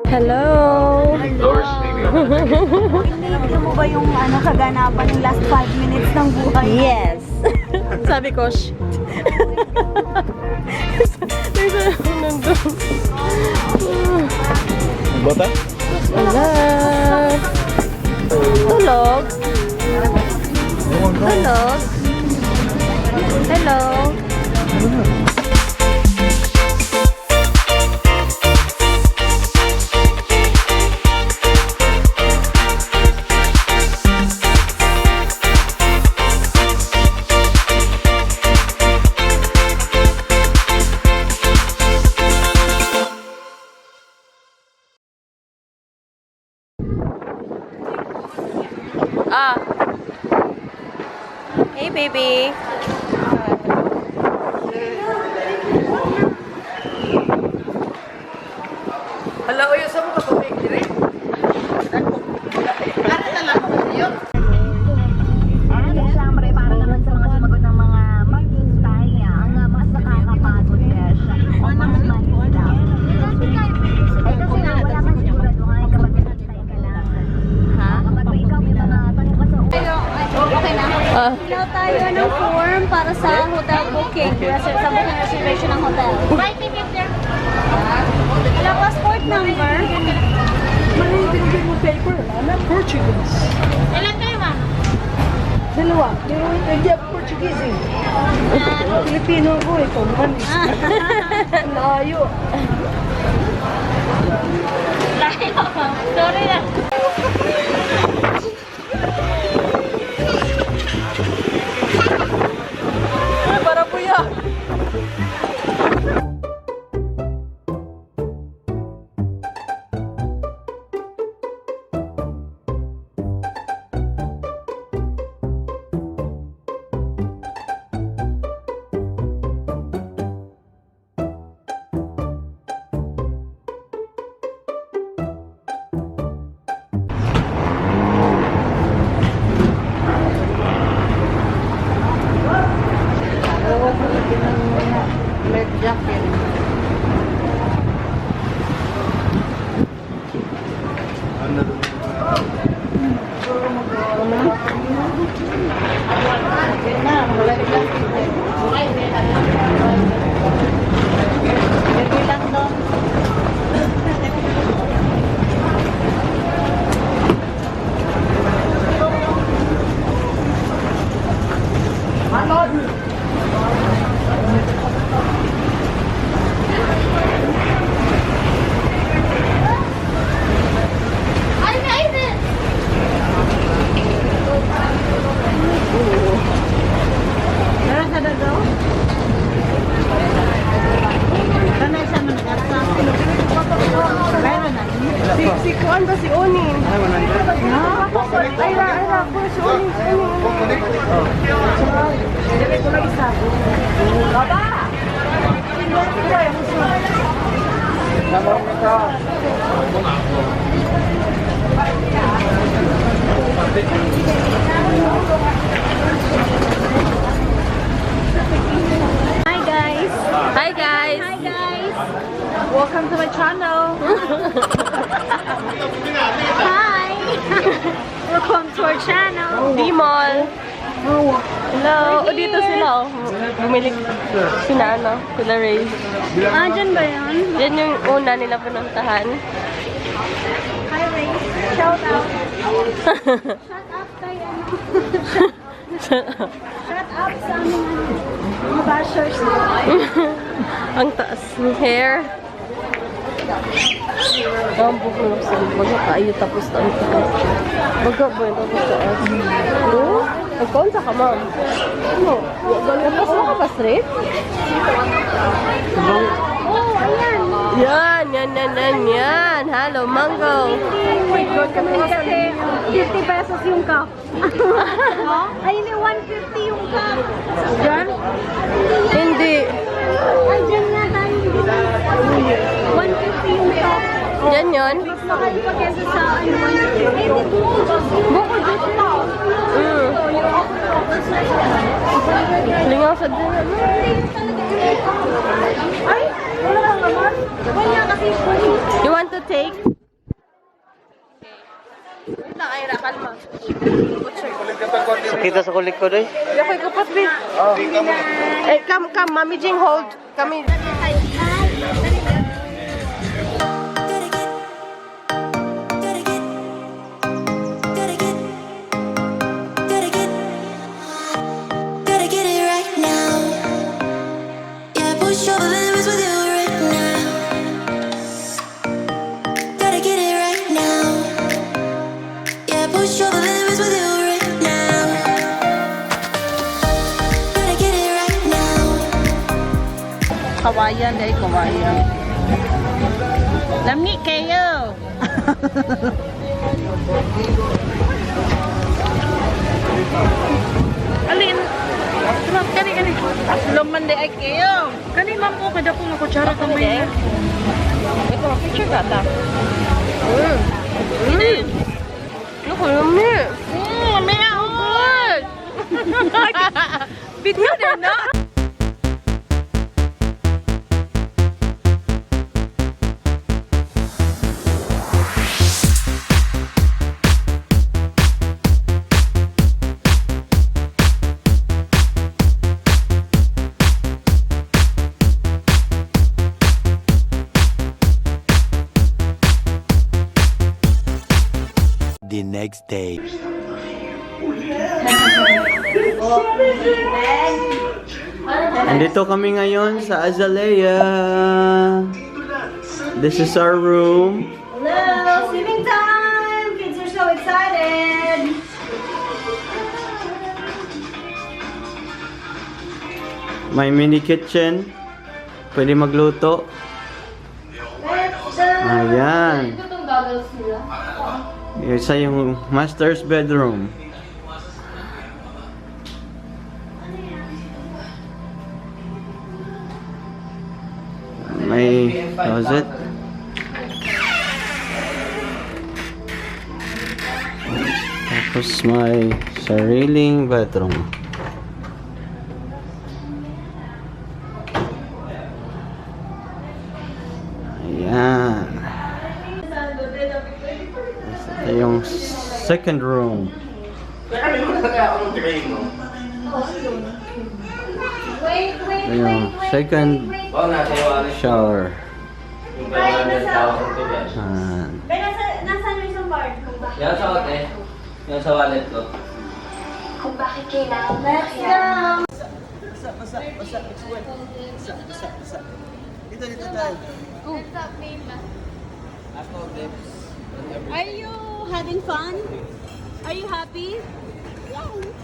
Hello! Hindi mo ba yung ano, kaganapan ng last 5 minutes ng buhay? Yes! Sabi ko, shit. There's a nandun. Bota? Wala. Tulog. Tulog. Hello. Ah. Hey, baby. Hala, oy, sa mo ka tubig dire? Siyempre, para naman sa mga sumagot ng mga maghintay, ang mas nakakapagod, Besh, o mas mahirap. Eh, kasi nga, wala kang siguraduhan kapag naghintay ka lang. Ha? Kapag may ikaw may mga tanong ka sa Okay na. Ah. Fill out tayo ng form para sa hotel booking. Sa booking reservation ng hotel. Wala passport number. Mali, mo paper. I'm not Portuguese. Ilan kayo, ma'am? Dalawa. Pero hindi ako Portuguese eh. Filipino ako eh. Ikaw naman eh. Layo. Layo. Sorry na. Para buya. Red jacket. I made it! Meron ka na daw? Meron na. Si Kuan ba si Onin? Ay, ra, ay, ra. Kuan si Onin, si Onin. Hi guys! Hi, guys. Hi guys! Welcome to my channel. Hi! Welcome to our channel. D-Mall. Hello. O, dito sila, oh. Bumili sina, ano, sila Ray. Ah, dyan ba yun? Yan yung una nila pinuntahan. Hi Ray. Shout out. Shout out kay ano. Shout out sa aming ano, mga bashers. Ang taas ng hair. Ang buhok ng sa baga kayo tapos ang taas. Baga ba yung tapos taas? No? Nagkaon sa ka, ma'am. Ano? Tapos na ka ba straight? Oh, ayan. Yan, yan, yan, yan, yan. Hello, mango. Oh my God, kami kasi 50 pesos yung cup. Ay, hindi, 150 yung cup. Diyan? Hindi. Ay, dyan nga tayo. 150 yung cup. Yan yun. Mas mahal pa kesa sa ano. Eh, di buko juice yun. Buko juice to. Lingaw sa din. Ay, wala kang naman. Wala kasi You want to take? Nakita sa kulikod eh. Di ako ikapat, babe. Eh, come, come. Mami Jing, hold. Kami. Gotta get, gotta get, gotta get, gotta get it right now. Yeah, push all the limits with you right now. Gotta get it right now. Yeah, push all the limits with you right now. Gotta get it right now. Kawayan dahil kawayan. Lami kayo. Alin? Kani kani. Luman di ay kayo. Kani ma'am ko kada ko nga kutsara kamay. Ito, picture ka ta. Naku, lami. Lami ah. Video na na. The next day. Andito kami ngayon sa Azalea. This is our room. Hello! Swimming time! Kids are so excited! May mini kitchen. Pwede magluto. Ayan. Isa yung master's bedroom. May closet. Tapos may sariling bathroom. Ayan. Ito yung second room. Ito yung second shower. Ayan. Pero nasa, nasaan yung isang part? Kung bakit? Yan sa kote. Yan sa wallet ko. Kung bakit kailangan Let's go! Are you having fun? Are you happy?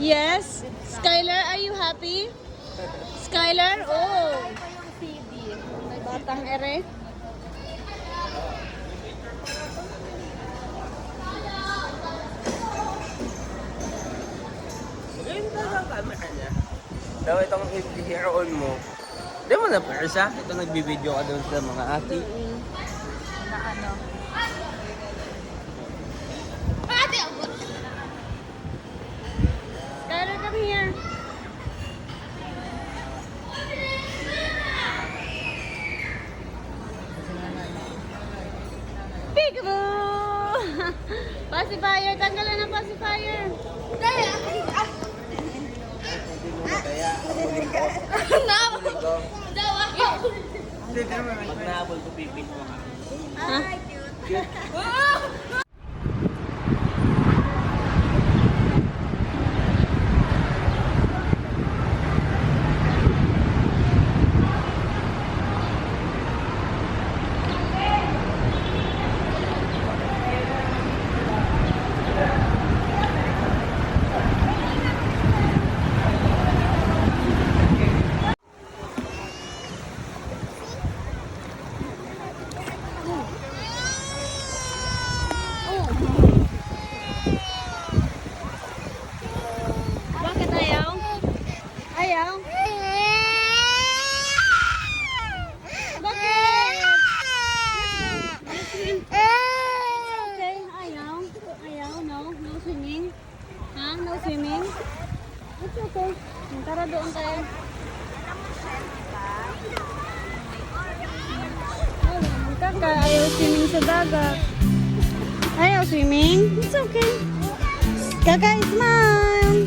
Yes. Skylar, are you happy? Skylar, oh. Batang ere. Magaling talaga ang camera niya. Daw itong hero on mo. Hindi mo na persa. Ito nagbibideo ka doon sa mga ati. Skylar, come here. Peekaboo! Pacifier, tanggalan ng pacifier. Pag nahabol ko, pipin mo ka. Bakit ayaw? Ayaw? Bakit? Okay, ayaw. Ayaw, no. No swimming. Ha? No swimming? It's okay. Tara doon tayo. Kaka, ayaw swimming sa dagat. Ayaw swimming? It's okay. Kaka, smile!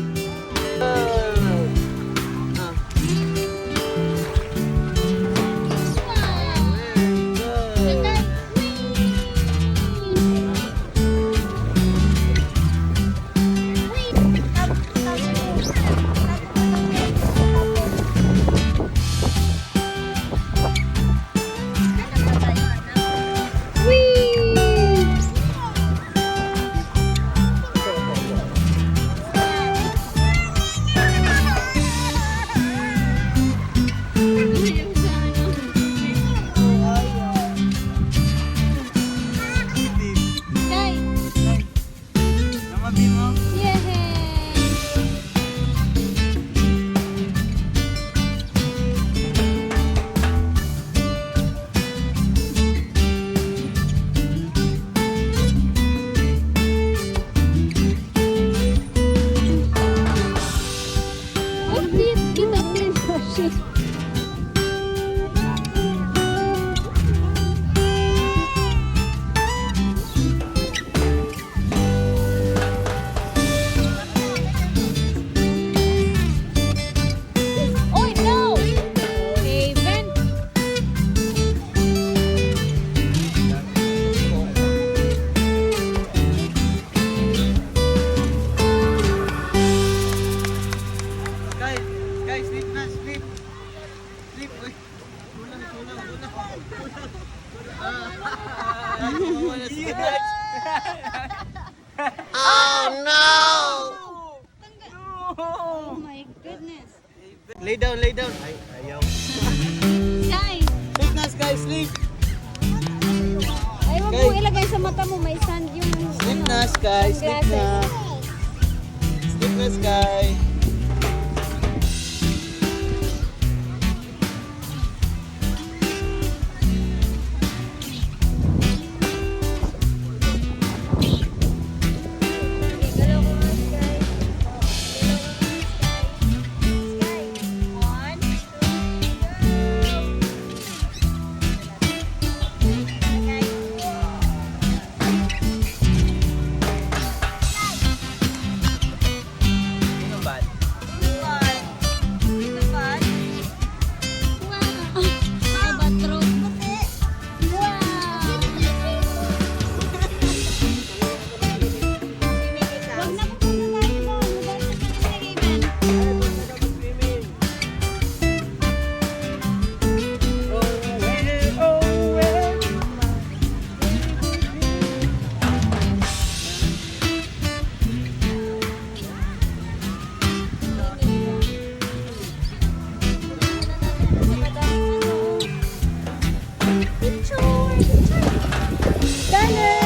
Sleep, uy. Kulang, kulang, kulang. Kulang. Ah, yes. Oh no! Oh my goodness. Lay down, lay down. Ay, ayaw. Sky! Sleep na, Sky, sleep. Ay, wag mo ilagay sa mata mo. May sand yung Sleep na, Sky. Sleep na. Sleep na, Sky. Galaw ko nga, Sky. Galaw ko nga, Sky. Sky. One, two, go! Okay. Sino ba? One. One. Wow! Albatros. Wow! Wag na, pupunta tayo doon. Mag-asa ka na ni Raven. Oh, well. Picture! Picture! Skyler!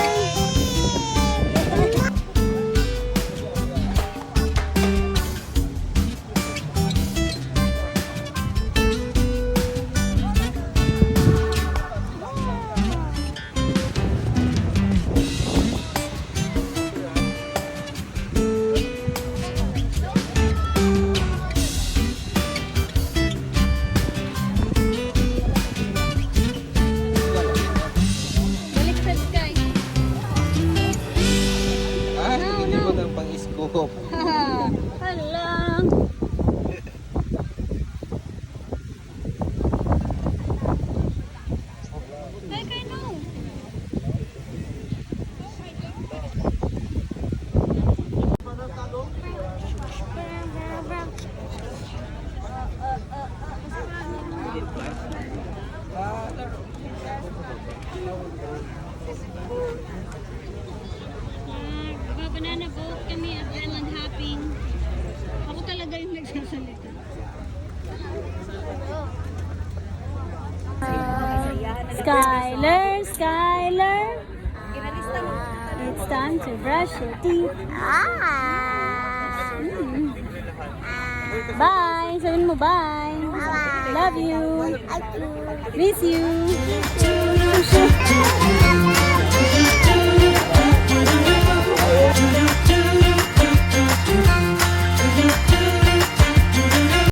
Baliktad, Sky. Ah, hindi mo ng pang-scoop. Hala! Kay, kay, no! Nag-banana boat kami at island hopping. Ako talaga yung nagsasalita. Skyler, Skyler. It's time to brush your teeth. Bye. Sabihin mo bye. Love you. Miss you.